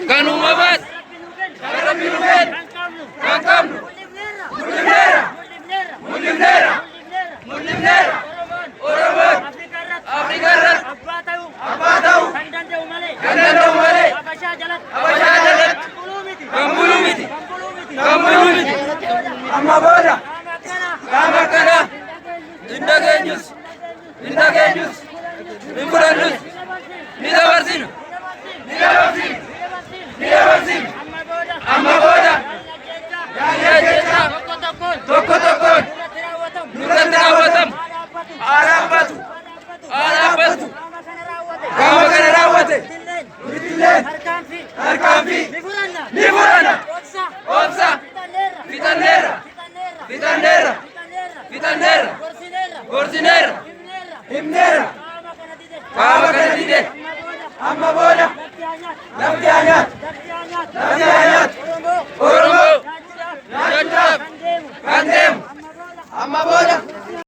Kan uumamaas kan Rabbi nu kenne kan qabnu mul'ifneera mul'ifneera mul'ifneera. Oromoon Afrikaa irratti abbaa ta'uu kan danda'u malee kan danda'u malee Habashaa jalatti Habashaa jalatti kan buluu miti kan buluu miti kan buluu miti kan buluu miti. Amma booda qaama akkanaa qaama akkanaa hin dhageenyus hin dhageenyus hin fudhannus ni dabarsinu ni dabarsinu ni dabarsinu. Amma booda Amma booda yaalii yaalii ajjeechaa ajjeechaa tokko tokkoon tokko tokkoon nurratti raawwatamu nurratti raawwatamu haa dhaabbatu haa dhaabbatu haa dhaabbatu haa dhaabbatu. Qaama kana raawwate Qaama kana raawwate Ittilleen Ittilleen tarkaanfii tarkaanfii ni fudhanna ni fudhanna. Obsa Obsa fixanneerra fixanneerra fixanneerra fixanneerra fixanneerra fixanneerra gorsineerra gorsineerra himneerra himneerra. Qaama kana dide Qaama kana dide amma booda amma booda lafti haa nyaatu lafti haa nyaatu lafti haa nyaatu lafti haa nyaatu. Oromoo Oromoon